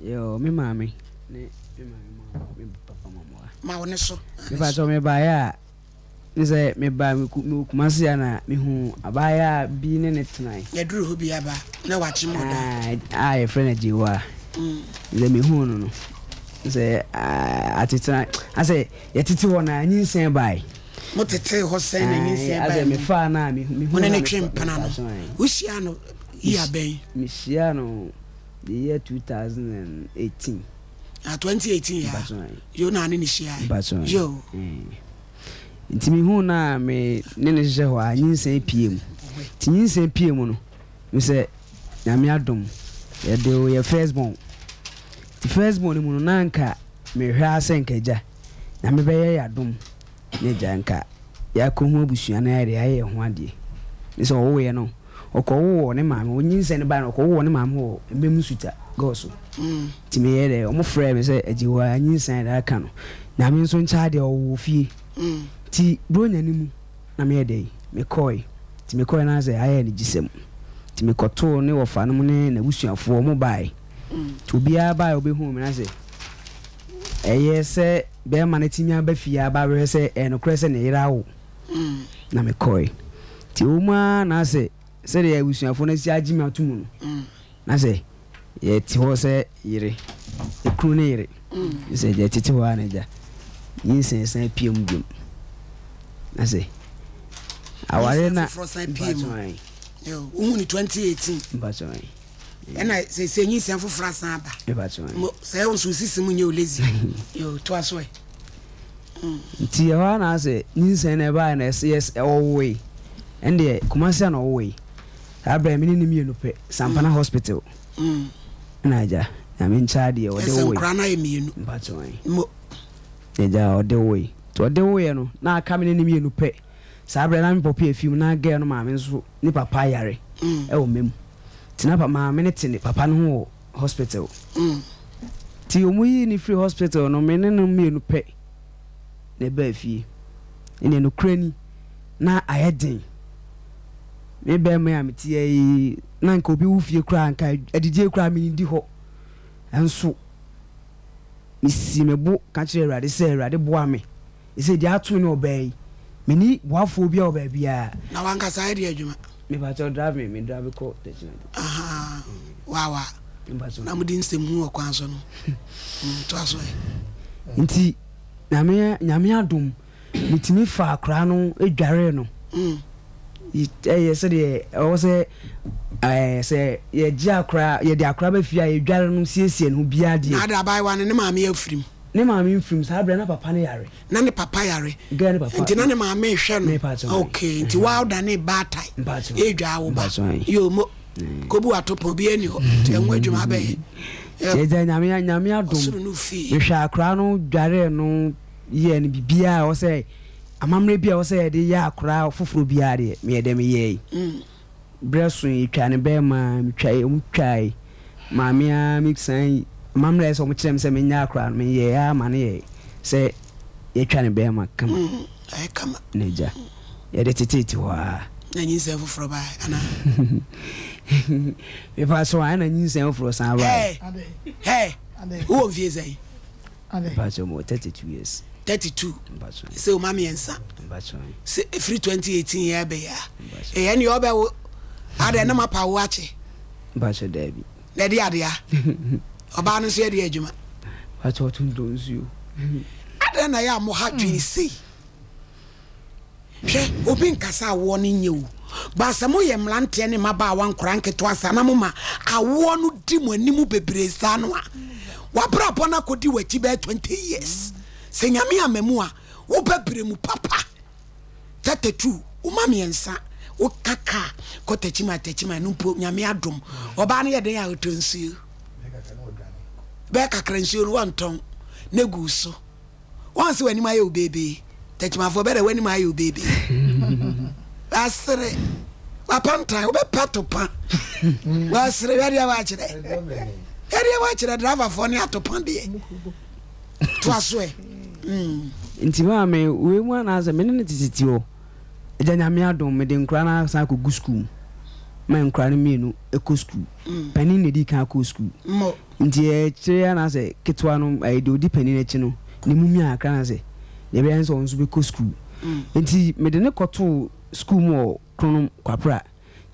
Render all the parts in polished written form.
Yoo, me maame ne me maame ma me papa ma mmoa. Ma wo ne so. Me pa kyɛw me baeɛ a ne sɛ me ba me wɔ Kumasi a na me hu abaayewa bi ne ne tenae. Yɛduru hɔ bi aba na wakye mu da. A yɛfrɛ no Gyewa. Sɛ me hu no no sɛ atetena asɛ yɛtete hɔ na nyinsɛn bae. Mo tetee hɔ sɛn na nyinsɛn bae? Asɛ me faa no a me hu no. Mo ne ne twe mpena no. Wo hyia no year bɛn? Me hyia no the year 2018. Ah, 2018 ya. Yo na ne ne hyia. Yo. Nti me hu no a me ne ne hyehyɛ hɔ a nyinsɛn pie mu. Nti nyinsɛn pie mu no me sɛ Nyame adom yɛde wo yɛ first born. Nti first born no mu no na nka mehwɛ ara sɛ nka agya Nyame bɛyɛ yɛ adom na agya nka yɛakɔhu abusua na yɛde ayɛ yɛn ho adeɛ. Ne sɛ ɔwoeɛ no ɔkɔwoo wɔ ne maame hɔ, nyinsɛn no baeɛ no ɔkɔwoo wɔ ne maame hɔ wɔ Mbemu Suta girls so. Nti meyɛɛ dɛ ɔmo frɛɛ me sɛ agye hɔ a nyinsɛn de aka no. Nyame nso nkyɛ adeɛ ɔwoo wɔ fie. Nti Buronya no mu na meyɛɛ dɛn mekɔɔe. Nti mekɔɔe no asɛ ayɛ anigyesɛm. Nti mekɔtoo ne wɔfa nom ne n'abusuafoɔ ɔmo baae. Nti obiara baae a ɔbɛhuu me no asɛ ɛyɛ sɛ bɛɛma no atumi aba fie aba abɛhwɛ sɛ ɛyɛ nokorɛ sɛ ne yere awo. Na mekɔɔe. Nti ɛwɔ mu ara na asɛ sɛdeɛ abusuafoɔ no asi agye me ato mu no na sɛ yɛte hɔ sɛ yere, ekunu ne yere. Sɛ yɛtete hɔ ara na agya nyinsɛn san pue mu biom. Na sɛ aware na foforɔ san pue mu. Wohu ne 2018. Mpatsɔ yi. Ɛna sɛ sɛ nyinsɛn foforɔ asan aba. Mpatsɔ yi. Sɛ nso sisi mu nyɛ o lazy. Yo to aso ɛ. Nti ɛhɔ ara na asɛ nyinsɛn na ɛbaeɛ na ɛsɛ yɛs ɔwoe. Ɛndeɛ Kumasi a na ɔwoe. Saa berɛ me ne no mmienu pɛ, Sampana Hospital. Ɛna agya, Nyame nkyɛ adeɛ, ɔde Ɛsɛ woe. nkora no ayɛ mmienu. Mpakyɛw ae. Mo. Agya, ɔde woe. Nti ɔde woeɛ no, na aka me ne no mmienu pɛ. Saa berɛ na me pɔpi afi mu, na girl no maame nso ne papa yare ɛwɔ mɛ mu. Nti na maame no te ne papa no ho wɔ hospital. Nti wɔn yii no firi hospital no, me ne no mmienu pɛ na ɛbaa fie. Ɛnneɛ nokorɛ ni, na ayɛ den. Me barima yi a mete ha yi, na anka obi wo fie koraa anka adidie koraa menidi hɔ. Nanso mesii me bo ka kyerɛɛ Awurade sɛ, Awurade boa me. Ɛsɛ deɛ ato me ne ɔbaa yi, menni boafoɔ biara wɔ baabiara. Na wankasa ayɛ deɛ adwuma? Mepakyɛw drive me, me drive kɔ Techiman. Ahaa, wawa. Mepakyɛw. Na mode nsɛm hu wɔ kwan so no. Toa so ɛ. Nti Nyame, Nyame adom, Metumi faa akwadaa no dwaree no. Ɛyɛ sɛdeɛ ɛwɔ sɛ ɛɛ sɛ yɛgye akwadaa yɛde akwadaa ba fie a yɛdware no siesie ne ho biara deɛ. Na ada abaayewa no ne maame afirim. Ne maame mfirim saa berɛ na papa no yare. Na ne papa yare. Girl ne papa. Nti na ne maame rehwɛ no. Mepa kyɛw. Okay nti wa wodane baatan. Mpa kyɛw. Edwaa wo ba. Mpa kyɛw. Yoo mo. Kobu atopɔn obiara ni hɔ. Nti ɛho adwuma abɛyɛ. Kyɛ Nyame Nyame adom. Ɔsoro no fie. Mehwɛ akwadaa no dwaree no. Yɛɛ no biribiara a ɛwɔ sɛ, amammerɛ bi a ɛwɔ sɛ yɛde yɛ akwadaa foforɔ biara deɛ, meyɛ dɛ meyɛɛe. Berɛ so yɛtwaa no bɛrima, metwae, wɔtwae maame ara mesan, amammerɛ a ɛsɛ sɛ wɔkyerɛ me sɛ menyɛ akwadaa no, meyɛɛ ara ma no yɛɛ sɛ yɛatwa no bɛrima kama. Ayɛ kama. Na agya, yɛde teteete hɔ ara. Na nyinsɛn foforɔ baeɛ anaa? Mepa so a, ɛna nyinsɛn foforɔ san baeɛ. Hey! Hey! Wowɔ mfie sɛn? Mpatsɔ mowɔ 32 years. 32 Mpatsɔ. Sɛ oma mmiɛnsa. Mpatsɔ. Sɛ efiri 2018 yɛ ɛbɛyɛ a. Mpatsɔ. Ɛyɛ nea ɔbɛwo. Adɛ ne ma pa wo akyɛ. Mpatsɔ daabi. Na ɛde adea. Ɔbaa no nso yɛ de adwuma. Mpatsɔ ɔtontɔn nsuo. Adɛn na yɛ a mo ha dwen sei. Hwɛ, obi nkasa awoɔ no nyɛ o, but sɛ moyɛ mmeranteɛ ne mmabaawa nkwadaa nketewa saa na moma awoɔ no di mo anim bebree saa no a, w'abrabɔ no akɔdi w'akyi bɛyɛ 20 years. Sɛ Nyame amma mu a, wobɛbrɛ mu papa. 32, woma mmiɛnsa, woka kaa kɔ Techiman Techiman no mpo Nyame adom. Ɔbaa no yɛ dɛn a ɔtɔ nsuo? Bɛyɛ kakra nsuo no wɔntɔn na gu so. Wɔn sɛ w'anim ayɛ wo beebee. Tɛkyimafoɔ bɛdɛ w'anim ayɛ wo beebee. Wasere. Wapantan wobɛpa topa. Wasere wɛdeɛ wakyerɛ. Wɛdeɛ wakyerɛ driverfoɔ ne atopa deɛ. Toa so ɛ. Mm. Nti maame wei mu anaasɛ me ne no tetete hɔ. Agya Nyame adom mede nkora no asan akɔgu sukuu mu. Ma nkora no mmienu kɔ sukuu. Panin na ɛdii kan kɔɔ sukuu. Nti akyire ara na sɛ ketewa no ɛyɛ deɛ ɔdi panin akyi no ne mu mia kakra na sɛ deɛ ɛbɛyɛ ne sɛ ɔno nso bɛkɔ sukuu. Nti mede no kɔtoo sukuu mu wɔ Kronom Kwapra.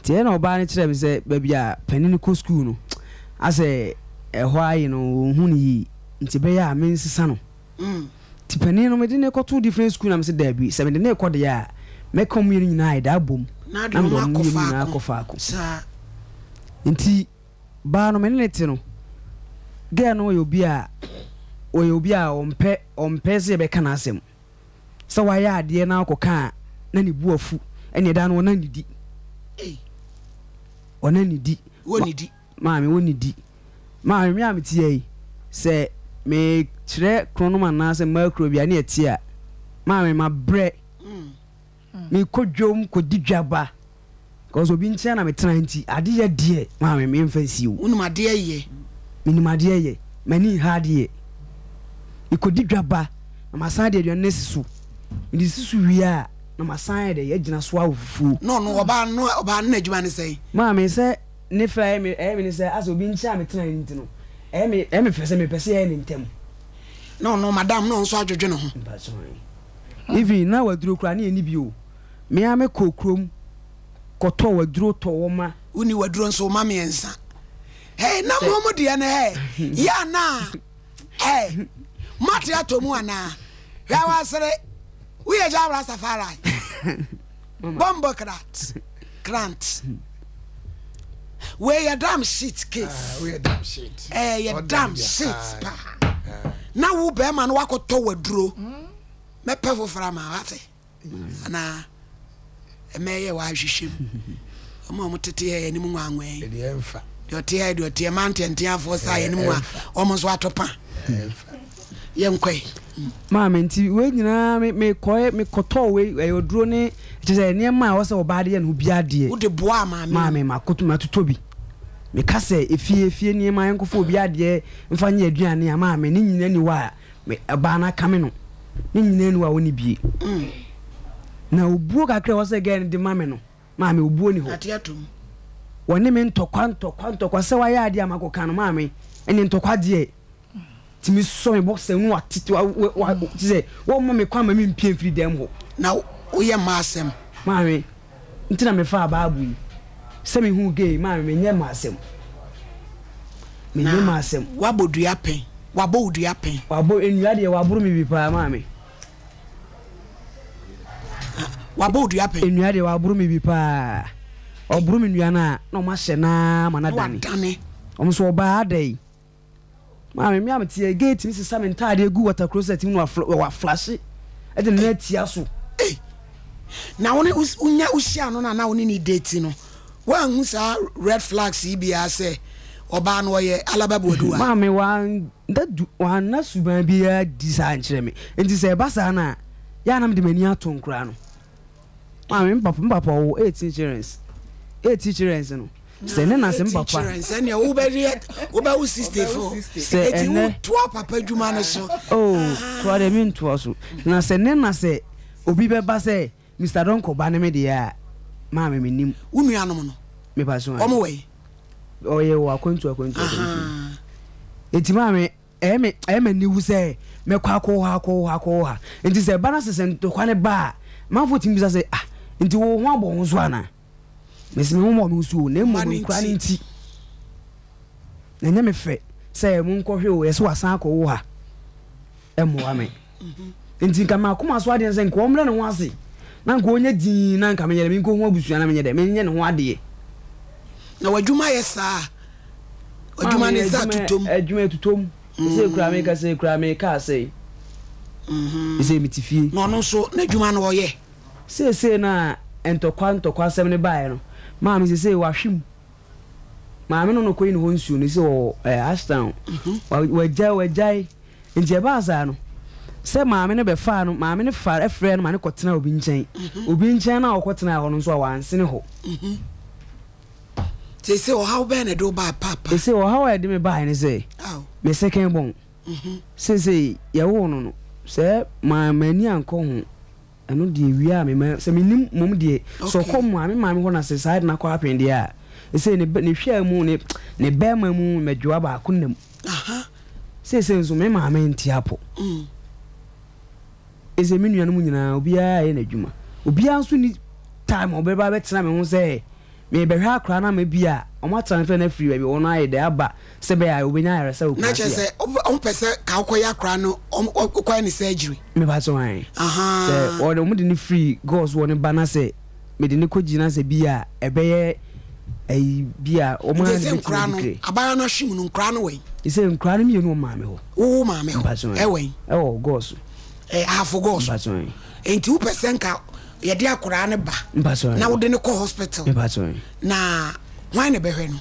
Nti ɛna ɔbaa no kyerɛɛ me sɛ baabi a panin no kɔ sukuu no asɛ ɛhɔ aye no ɔnhu no yie nti ɛbɛyɛ a mensesa no. Nti panin no mede no kɔtoo different sukuu na mese daabi sɛ mede no rekɔ deɛ a mɛka wɔn mmienu nyinaa ayɛ dɛ abom Na na de mede wɔn wɔn akɔ mmienu nyinaa faako. akɔ faako. Saa. Nti baa no me ne no te no, girl no yɛ obi a ɔyɛ obi a ɔmpɛ ɔmpɛ sɛ yɛbɛka n'asɛm. Sɛ wayɛ adeɛ na ɔkɔka a na ne bo afu ɛne ɛda no ɔna nnidi. Ei. Ɔna nnidi. Wɔnnidi. Maame wɔnnidi. Maame me a mete ha yi sɛ mekyerɛ kronom anaasɛ mmaa kuro bi a ne ɛte a maame mabrɛ. Mekɔ dwom kɔdi dwa ba cause obi nkyɛn na metena nti adeyɛ deɛ maame memfa nsi o. Wonim adeɛ yɛ. Menim adeɛ yɛ. M'ani nha adeɛ. Mekɔdi dwa ba na masan de aduane no asi so. Mede si so wie a na masan ayɛ dɛ agyina so awɔ fufuo. Na ɔno ɔbaa no ɔbaa no n'adwuma ne sɛn? Maame sɛ ne fɛ a ɛyɛ me ɛyɛ me ne sɛ asɛ obi nkyɛn a metena nti no ɛyɛ me ɛyɛ me fɛ sɛ mepɛ sɛ yɛyɛ no ntɛm. Na ɔno madam na ɔno nso adwodwo ne ho. Mpakyɛw ae. Even na waduro koraa ne yɛnni bi o. Me ara me kɔɔ kurom kɔtɔɔ waduro tɔɔ wɔ ma. Wonni waduro nso wo ma miɛnsa. Hey na mo mo deɛ no hey yɛ anaa hey moate atɔ mu anaa hwɛ wasere woyɛ gya Rastafari bombo krat krant wei yɛ dam shit case ɛyɛ yɛ dam shit paa na wo bɛrima no wakɔtɔ waduro mɛpɛ foforɔ ama wate anaa ɛmɛyɛ w'ahwehwɛ mu wɔn a wɔn tete yɛ anim nwanwan yi deɛ ɔte yɛ deɛ ɔte yɛ mmaa nteanteafoɔ saa yɛ anim nwa wɔn nso ato pa yɛ nkɔe. Maame nti wei nyinaa me me kɔɛ me kɔtɔɔ wei ɛyɛ oduro ne kyerɛ sɛ nneɛma a ɛwɔ sɛ ɔbaa de yɛ ne ho biara deɛ. Wode boaa maame no. Maame makoto matotɔ bi meka sɛ efie efie nneɛma yɛnkɔfa obi adeɛ mfa nyɛ aduane a maame ne nyinaa ni hɔ a Me ɔbaa no akame no ne nyinaa ni hɔ a ɔnni bie. Na obuo kakra a ɛwɔ sɛ girl no de ma me no, maame obuo ni hɔ. Ate atom. Wɔne me ntɔkwa ntɔkwa ntɔkwa sɛ wayɛ adeɛ a makɔka no maame ɛne ntɔkwa deɛ tumi sɔ me boxer mu watete wa wa wa te sɛ wɔmma me kwan ma me mpie mfiri dan mu hɔ. Na woyɛ mmaa asɛm. Maame nti na mefaa bible yi sɛ mehu gay maame menyɛ mmaa asɛm. Menyɛ mmaa asɛm. Na wabɔ dua pɛn. Wabɔ wo dua pɛn. Wabɔ nnua deɛ waboro me bi paa maame. Wabɔ wo dua pɛn. Nnua deɛ waboro me bi paa. Ɔboro me nnua no a na ɔmo ahyɛ naa ma no adane. Wadane. Ɔmo so ɔbaa adɛn. Maame me a mete yɛ gate mi sesa me ntaadeɛ gu water closet mu na waflashe ɛde ne nan atia so. Ei na wo ne wonya wohyia no na na wo ne ne date no Woanhu saa red flags yi biara sɛ ɔbaa no ɔyɛ Alaba Boaduwa? Maame, wanda du, wanna suban biara di saa ankyerɛ me. Enti sɛ ɛba saa no a, yɛ a na mede m'ani ato nkoraa no. Maame, me papa, me papa ɔwɔ 18 childrens. 18 childrens no, sɛ ne na sɛ me 18 papa. childrens, ɛnneɛ wobɛyɛ, wobɛwo 64. Sɛ Eti ɛnnɛ. wotoa papa adwuma no so. Oh, toa deɛ mentoa so. Na sɛ ne na sɛ obi bɛba sɛ Mister Donkor ba ne me deɛ a, maame me nim. Wo nuanom no? Me pa so Wɔn wɔ he? Ɔyɛ wɔ akwantu akwantu akwantu. Eti maame ɛyɛ me ɛyɛ me aniwu sɛ mɛkɔ akɔ hɔ akɔ hɔ akɔ hɔ ha. Nti sɛ ɛba na sɛ sɛ ntɔkwa ne ba a, manfo tumi bisa sɛ ah nti wo ho abɔ ho so ana? Mesi me ho mmɔ me ho so o, na mmom nkura ne nti. Na ɛnyɛ me fɛ sɛ monkɔhwɛ o, yɛsɛ wasan akɔ wo ha. Ɛmmoa me. Nti nka m'akoma so adeɛ ne sɛ nka ɔmmrɛ ne ho ase na nka ɔnyɛ dinn na nka menyɛ dɛ menkɔhu abusua na menyɛ dɛ menyɛ ne ho adeɛ. Na w'adwuma yɛ saa a? W'adwuma ne sɛ atutom? Adwuma atutom. Sɛ kura meka sɛ kura meka asɛe. Sɛ mete fie. Na ɔno nso n'adwuma no ɔyɛ? Seesei no a ntɔkwa ntɔkwa asɛm no baeɛ no, maame seesei wahwe mu. Maame no na ɔkɔyi ne hɔ nsuo no sɛ ɔwɔ ɛɛ Ashtown. Wagyae wagyae. Nti ɛbaa saa no, sɛ maame no bɛfaa no, maame no fa frɛɛ no ma no kɔtenaa obi nkyɛn. Obi nkyɛn no a ɔkɔtenaa hɔ no nso a wansene hɔ. Seesei ɔhaw bɛn na ɛde wo baa paapa? Seesei ɔhaw a ɛde me baeɛ ne sɛ, me second born, seesei yɛwoo no no, sɛ m'ani ankɔ ho. Ɛno deɛ wie a me ma sɛ menim mmom deɛ sɛ ɔkɔ maame maame hɔ na sɛ saa de no akɔ happen deɛ a. Seesei ne ne hwɛa mu ne ne bɛrima mu mmɛdwoa baako nam. Seesei nso me maame nte apɔ. Seesei me nuanom nyinaa obiara yɛ n'adwuma. Obiara nso ni time a ɔbɛba abɛtena me ho sɛ merebɛhwɛ akwadaa no ama bi a wɔatra no fɛ no afiri baabi wɔn ayɛ dɛ aba sɛ bɛyɛ a wɔbɛnya ayaresa wɔ Na Kumasi kyerɛ a. sɛ wɔn pɛ sɛ ka wokɔyɛ akwadaa no wokɔyɛ ne surgery. Mepa kyɛw ae. Sɛ Ahaa. wɔde wɔn de no firi gɔs wɔ ne ba na sɛ mede no kɔgyina sɛ bi a ɛbɛyɛ ayi bi a wɔn Nti ara na sɛ ɛbɛtumi nkoraa adi no kire. abaayewa no ahwe mu no nkoraa no wɛn? Sɛ nkoraa no mmienu wɔ maame hɔ. Wo wo maame hɔ Mepa kyɛw ae. ɛwɛn? Ɛwɔ gɔs. Ɛ ahafo gɔs. Mepa kyɛw ae. Nti wopɛ sɛ nka yɛde akoraa no ba Mepa kyɛw ae. na wode no kɔ hospital Mepa kyɛw ae. na hwan na ɛbɛhwɛ no?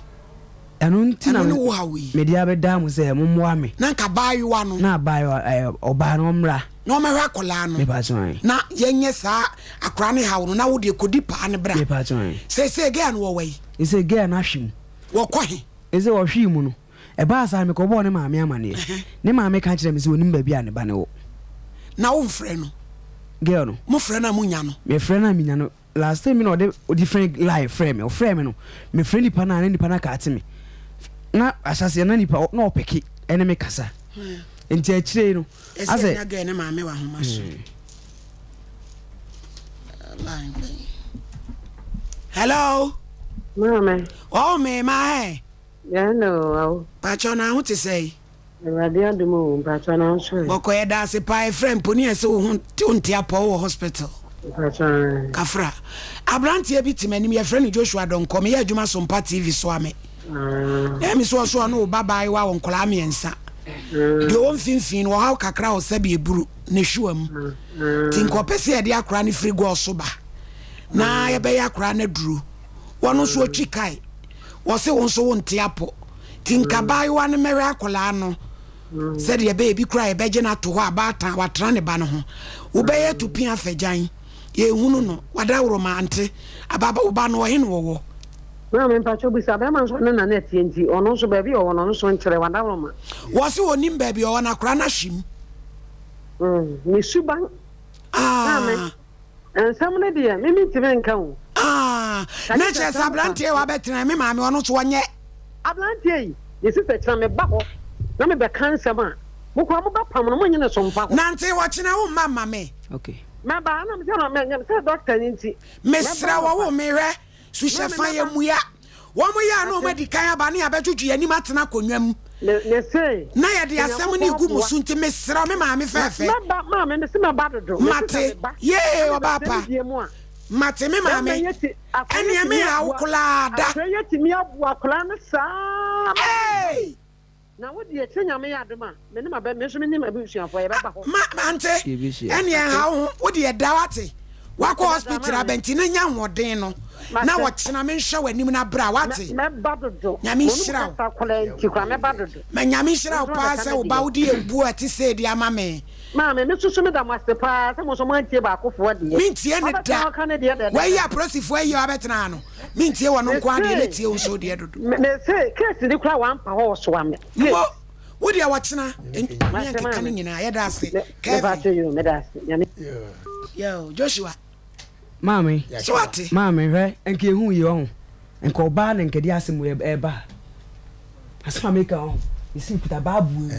Ɛno nti na Ɛno ne wo haw yi. mede abɛdaa mo sɛ mommoa me. Na nka abaayewa no. Na abaayewa ɛɛ ɔbaa no ɔmmra. Na ɔmmɛhwɛ akwadaa no. Mepa kyɛw ae. Na yɛnyɛ saa akwadaa no haw no na wo deɛ kɔdi paa no bra. Mepa kyɛw ae. Seesei girl no wɔwɔ he? Seesei girl no ahwe mu. Wɔkɔ he? Seesei ɔhwee mu no, ɛbaa saa no mekɔbɔɔ ne maame amaneɛ. Ne maame ka kyerɛɛ me sɛ ɔnim baabi a ne ba no wɔ. Na womfrɛ no? Girl no. Mofrɛ no a monya no? Mefrɛ no a menya no. Last time bi na ɔde different line frɛɛ me. Ɔfrɛɛ me no, mefrɛ nipa no a na nipa no aka ate me. Na ahyɛaseɛ na nipa na ɔpeke ɛne me kasa. Nti akyire yi no, Ɛsɛ asɛ. nya girl ne maame wɔ ahoma so. Line bɛn. Hello. Maame. Oh me ma ɛ. Hello awo. Pakyɛ na ho te sɛ. Awurade adom o, mpakyɛ na nso ɛ. Bɔkɔ yɛda ase paa ɛfrɛ mpo ne yɛsɛ wo ho wo nte apɔ wɔ hospital. Mpakyɛ. Kafra. Abranteɛ bi te m'anim yɛfrɛ no Joshua Donkor meyɛ adwuma Sompa TV so ame. Na ɛmi so ɔso ɔne wo ba baayewa wɔ nkɔlaa mmiɛnsa. Deɛ ɔwɔ mfimfini no ɔhaw kakra wɔ sɛbi eburu ne hwewa mu. Ti nka ɔpɛ sɛ yɛde akora no firi gɔɔ so ba na yɛbɛyɛ akora no aduro. Wɔn nso ɔtwi kae. Wɔse wo nso wo nte apɔ. Nti nka abaayewa no mmɛhwɛ akwadaa no sɛdeɛ ɛbɛyɛ bi koraa yɛbɛgye no ato hɔ a baatan watena ne ba no ho. Wobɛyɛ to pia fagyan. Yɛnhunu no. Wadaworo ma ante. Ababa wo ba no ɔhe na ɔwɔ? Maame mpakyɛw bisa bɛrima nso ɔne nana ɛteɛ nti ɔno nso baabi a ɔwɔ no ɔno nso nkyerɛ wadaworo ma. Wɔse ɔnim baabi a ɔwɔ no akwadaa no ahwe mu. Ne suban. Ah. Maame. Nsɛm no deɛ, me mentumi nka o. Ah, na kyerɛ sɛ aberanteɛ yi wabɛtena me maame ɔno nso ɔnyɛ. Aberanteɛ yi, ne sista kyena meba hɔ na mebɛka nsɛm a, mo koraa mobɛpam no, monnye ne so mpa hɔ. Nante ɔkyena wo mma mma me. Okay. Mɛba, ɛna mesɛ na mɛnyɛ sɛ doctor ni nti. Mesrɛ wɔ wo mehwɛ suhyɛ fa yɛ mua. Wɔn yɛ a na wɔn adi kan aba ne abɛdwodwo yɛn anim atena akonnwa mu. Na yɛde asɛm no regu mo so nti mesrɛ wo me maame fɛɛfɛ. Mate, yee ɔbaa pa. Mate me maame, ɛneɛ me ha wo koraa da. Hey! Na wo deɛ sɛ Nyame yɛ adom a, me ne m'aba, me nso me ne m'abusuafoɔ yɛbɛba hɔ. Ma, ante, ɛneɛ nha wo ho, wo deɛ da wate, wakɔ hospital aba nti na nya ahoɔden no, na ɔkyena me nhwɛ w'anim na bra wate, Mɛba dodo, Nyame wɔn mu nhyira wo. kasa koraa nti koraa mɛba dodo. Ma Nyame nhyira wo paa sɛ wo ba wode ebuo a ɛte sei de ama me. Maame, me nso so meda mo ase paa sɛ mo nso moantie baakofoɔ deɛ. Mentie no Wabɛtena da. hɔ ka ne deɛ dɛdɛdɛ. Wayi apolisifoɔ ayi a wabɛtena ha no. Mentie wɔn nko ara deɛ, mɛtie wo nso deɛ dodo. Mese case ni koraa wampa hɔ ɔsoa me. Mo, wo deɛ wɔkyena, ne yɛnkeka no nyinaa, yɛda ase. Kevin. Yo, Joshua. Maame, So wate? maame hwɛ, nka ehu yi ɔho, nka ɔbaa na nka de asɛm wei ɛba ha. Asɛm a meka ɔho, mesi mekuta Bible mu.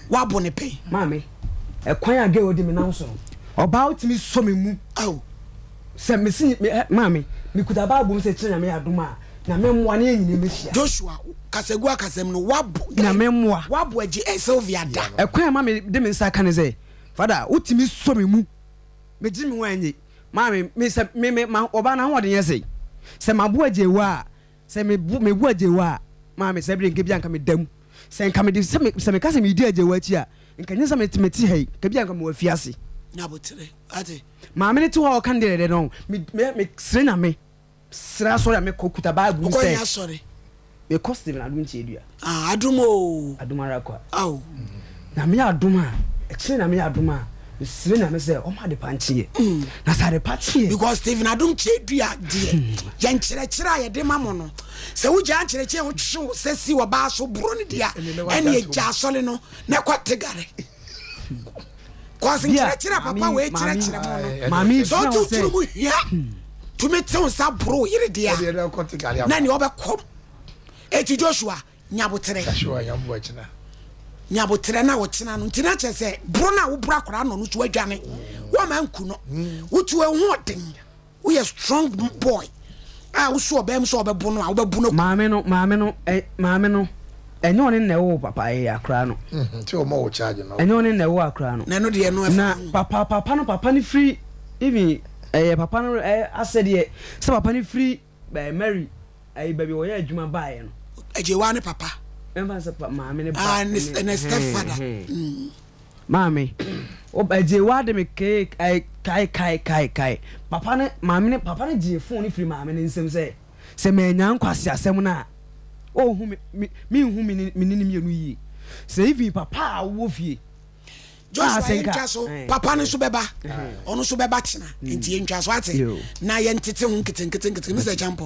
Wabo ne pɛn. Maame, ɛkwan a girl di me nam so no, ɔbaa wotumi sɔ me mu. Ao. Sɛ mesi me ɛ maame, mekuta Bible mu sɛ kyerɛ Nyame adom a, Nyame mmoa ne yɛn nyinaa mɛhyia. Joshua, kasagu akasam no, wabo. Nyame mmoa. Wabo agye ɛ Sylvia da. Ɛkwan a maame de me nsa aka ne sɛ, Father, wotumi sɔ me mu. Megye me ho annye. Maame, me sɛ me me ma ɔbaa no ahoɔden yɛ sɛn? Sɛ maboa Jehowa a, sɛ me bo meboa Jehowa a, maame sɛ bere nka bi a nka meda mu. Sɛ nka mede sɛ me sɛ meka sɛ meredi Jehowa akyi a, nka nyɛ sɛ mete mete ha yi, nka bi a nka mewɔ afiase. Nyabotere, ate. Maame no te hɔ a ɔka ne deɛ dɛdɛ no, me me mesrɛ Nyame. Srɛ asɔre a mekɔ kuta bible mu Wokɔ sɛ. he asɔre? Mekɔ Stephen Adom Kyedua. Ah, adom oo. Adom ara kwa. Ao. Nyame adom a, ɛkyerɛ Nyame adom a, mesrɛ Nyame sɛ ɔma adepa nkyeɛ. Na sɛ adepa kyeɛ. Because Stephen Adom Kyedua deɛ, yɛn nkyerɛkyerɛ a yɛde ma mo no, sɛ wogyaa nkyerɛkyerɛ a wotwe wo sɛ si ɔbaa so boro no deɛ a, ɛnneɛ gya asɔre no na kɔ tegare. Cause nkyerɛkyerɛ papa wei kyerɛkyerɛ mo no, sɛ wote wo tiri mu hia tumi te wo nsa boro wo yere deɛ a, na nea ɔbɛkɔ. Eti Joshua, nya aboterɛ. Joshua, nya aboterɛ kyena. Nya aboterɛ na ɔkyena no. Nti na kyerɛ sɛ boro no a woboro akwadaa no no so adwane. Wɔma nku no. Wotu ehu ɔden. Woyɛ strong boy a woso ɔbaa mu sɛ ɔbɛbo no a wobɛbo no. Maame no, maame no, ɛ, maame no, ɛnyɛ ɔne na ɛwoo papa ɛyɛ akwadaa no. Nti ɔma wo charge no. Ɛnyɛ ɔne na ɛwoo akwadaa no. Na ɛno deɛ ɛno ɛfa Na ho. papa, papa no, papa no firi even ɛyɛ papa no ɛ asɛdeɛ sɛ papa no firi ɛ Mary ɛyi baabi a ɔyɛ adwuma baeɛ no. Agyewa ne papa. Ɛmfa sɛ pa maame ne ba. Ah, ne ne step father. Maame, wo agyewa de me kee ɛɛ kae kae kae kae. Papa ne maame ne papa no gyee phone no firi maame no nsam sɛ sɛ mannya nkwaseasɛm no a ɔnhu me me menhu me ne me ne ne mmienu yie. Sɛ even papa a wowɔ fie. Joshua yɛntwa so papa no nso bɛba ɔno nso bɛba kyena nti yɛntwa so ate na yɛntete ho nketenkete nketenkete Mr. Champon.